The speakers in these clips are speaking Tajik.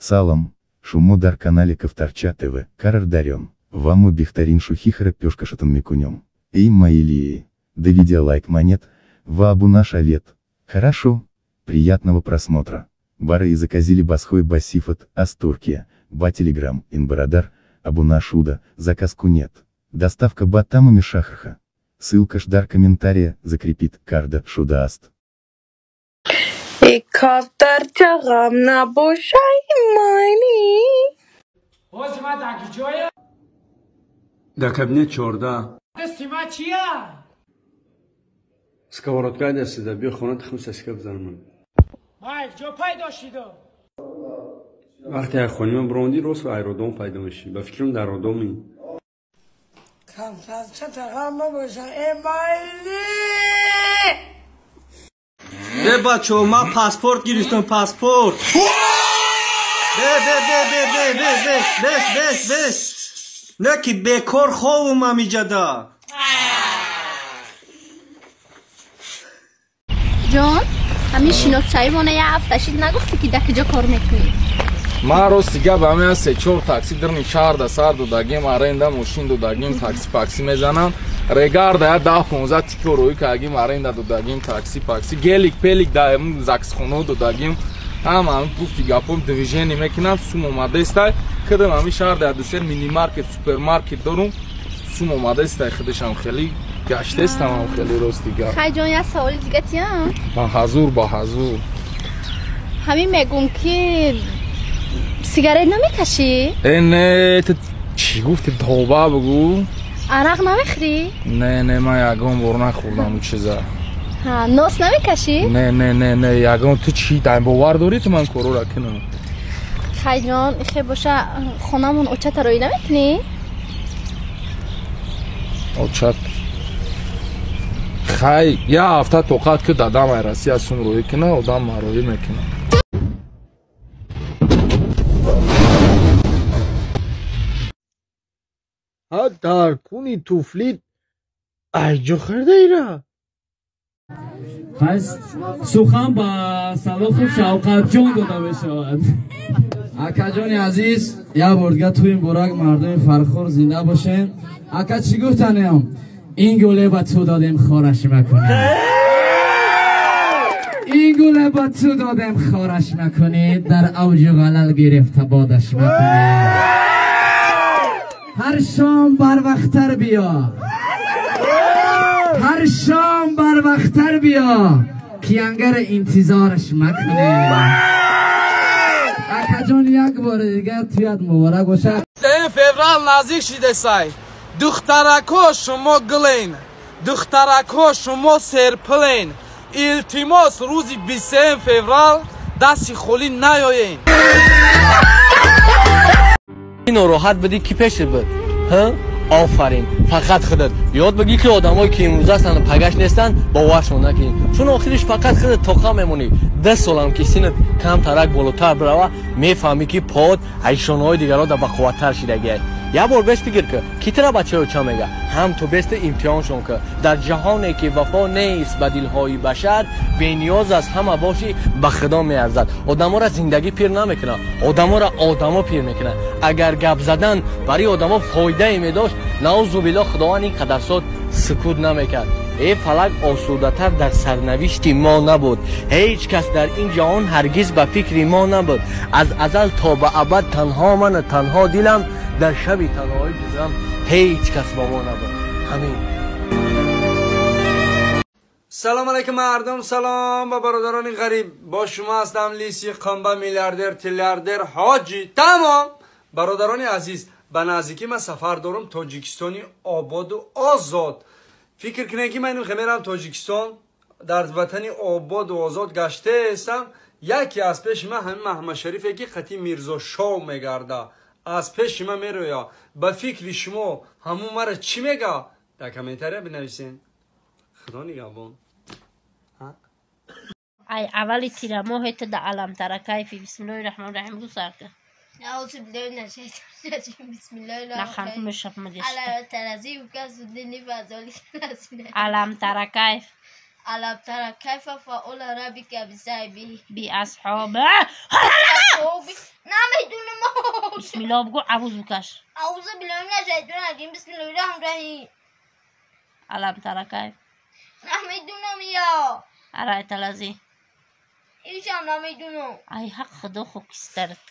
Салом, шумо дар канале Ковторча ТВ, Карар Дарен, Ваму Бихтарин Шухихара Пешкашатан Микунем. Эй мои да видео лайк монет, ва абуна шавет. Хорошо, приятного просмотра. Бары и заказили басхой басифат, ас Туркия, ба телеграм, инбарадар, абуна шуда, заказку нет. Доставка батамами шахраха. Ссылка ждар комментария, закрепит, карда, шудааст. Да кабинет 14. Сковородка дастида, биё хона тухм сасика бизанам. Вақте як хонима биромадӣ, рост ба аэродом пайдо мешӣ. Ба фикрам дар родомӣ. Бе бачо, ман паспорт гирифтам, паспорт. Бе бе бе бе бе бе бе бес бес бес. Не ки бекор ховум амиҷада. Ҷон, ҳамин шиносчаимона як ҳафта шид нагуфтӣ ки дар куҷо кор мекунӣ? Ман рости гап ҳамин се-чор такси дирни шаҳрда сар додагим, аренда мошин додагим, такси пакси мезанам. Регарда я 10-15 тико рӯй кардагим, аренда додагим, такси пакси, гелик пелик да заксхоно додагим. Ҳама ҳамин гуфти гапом движение мекунам, сум омадестай. Кидам ҳамин шаҳрда ду-се минимаркет, супермаркет дорум, сум омадестай, худашам хеле гаштестам ҳам хеле рости гап. Хай ҷон, як саволи дига тиям? Ба ҳазур, ба ҳазур. Ҳамин мегум ки сигарет намекашӣ? Э не, ту чӣ гуфти, тавба бугу? Арақ намехӯрӣ? Не, не, ман ягон бор нахӯрдам ӯ чиза. Ҳа, нос намекашӣ? Не, не, не, не, ягон ту чӣ бовар дорӣ ту ман корора кунам? Хай ҷон, ихе боша хонамон очата роӣ намекунӣ? Очат хай, як ҳафта тоқат ки дадам ай Россия сум роӣ куна, одам мароӣ мекунам. Ҳа дар куни туфлит айҷо хардаира? Пас сухан ба Салоху Шавқатҷон дода мешавад. Акаҷони азиз, як бор дига туи муборак, мардуми Фархор зинда бошед. Ака чӣ гуфтанем? Ин гуле ба ту додем, хораш макунӣ. Ин гуле ба ту додем, хораш макунӣ, дар авҷу ғалал гирифта бодаш макунӣ. Ҳар шом барвақттар биё, ҳар шом барвақттар биё, киангар интизораш макунӣ. Акаҷон, як бори дигар туят муборак бошад. Феврал наздик шидесай. Духтаракҳо шумо гулен, духтаракҳо шумо серпулен. Илтимос, рӯзи 23 феврал дасти холӣ наёен. Нороҳат будӣ, ки пешит буд? Ҳа? Офарин, фақат худат. Ёд бигӣ ки одамое ки имрӯз ҳастанд пагаш нестанд, боваршон накунӣ. Чун охириш фақат худат тоқа мемонӣ. 10 солам ки синат камтарак болотар бирава, мефаҳмӣ ки под ҳайшонаҳои дигарро да бақувваттар шидагиай. Як бор беш фикр кун, ки тира бачаё ча мега? Ҳам ту беста имтиҳоншон кун. Дар ҷаҳоне ки вафо нест ба дилҳои башар, бениёз аз ҳама бошӣ ба худо меарзад. Одаморо зиндагӣ пир намекунад, одаморо одамо пир мекунад. Агар гап задан барои одамо фоидае медошт, наузу биллоҳ Худованд ин қадар сол сукут намекард. Э фалак осудатар дар сарнавишти мо набуд. Ҳеҷ кас дар ин ҷаҳон ҳаргиз ба фикри мо набуд. Аз азал то ба абад танҳо ману танҳо дилам, дар шаби танҳоӣ ҷузам ҳеҷ кас бо мо набуд. Ҳамин. Салом алейкум мардум, салом ба бародарони ғариб. Бо шумо ҳастам Лиси Қамба, миллиардер, тиллиардер, ҳоҷи. Тамом. Бародарони азиз, ба наздикӣ ман сафар дорам Тоҷикистони ободу озод. Фикр кунед ки ман инро мерам Тоҷикистон, дар ватани ободу озод гаштаестам. Яке аз пеши ман ҳамин Маҳмадшарифе ки қатъи Мирзо Шоу мегарда, аз пеши ман мероя. Ба фикри шумо ҳамун мара чӣ мега? Дар комментария бинависен. Худо нигаҳбон. Ай аввали тирамоҳе ту да аламтара кайфи. Бисмиллоҳи раҳмони раҳим гу сар кун. أعوذ بالله من الشيطان الرجيم. بسم الله الرحمن الرحيم. على ترازي ألم تر كيف ألم تر كيف فعل ربك بصاحبه بأصحابه نعم. бисмиллоҳ бигӯ, авуз бикаш. Аузу биллаҳи минаш шайтони раҷим. Бисмиллоҳи раҳмони раҳим. Алам тара кайф. Намедунам я. Арайта лази. Ишам намедунам. Ай ҳақ худо хокистарат.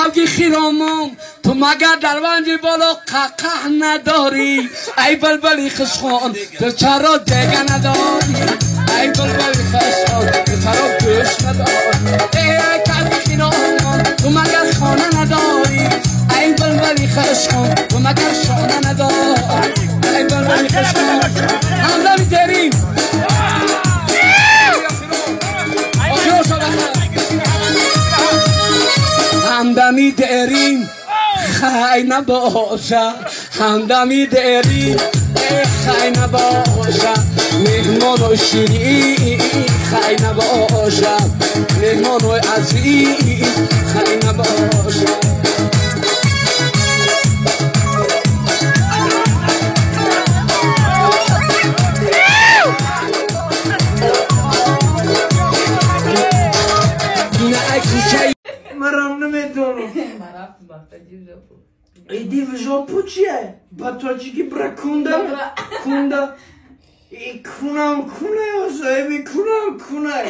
Аги хиромон, ту магар дар ванҷи боло қақаҳ надорӣ? Ай балбали хушхон, ту чаро дега надорӣ? Ай балбали хушхон, ту чаро гӯш надорӣ? Эй калби хиромон, ту магар хона надорӣ? Ай балбали хушхон, ту магар шона надорӣ? Ай балбали хушхон, ҳамдами дерим. Ҳамдами дерим хай набоша, ҳамдами дерим хай набоша, меҳмону ширин хай набоша, меҳмону азиз хай набоша. Марам намедонам. Иди в жопу чие? Ба тоҷики бра кунда кунда. И кунам кунай, соҳиби кунам кунай.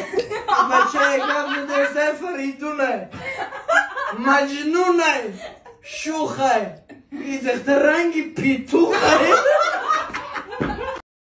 Бачае гап задесай Фаридунай. Маҷнунай, шухай. И духтар ранги петухай.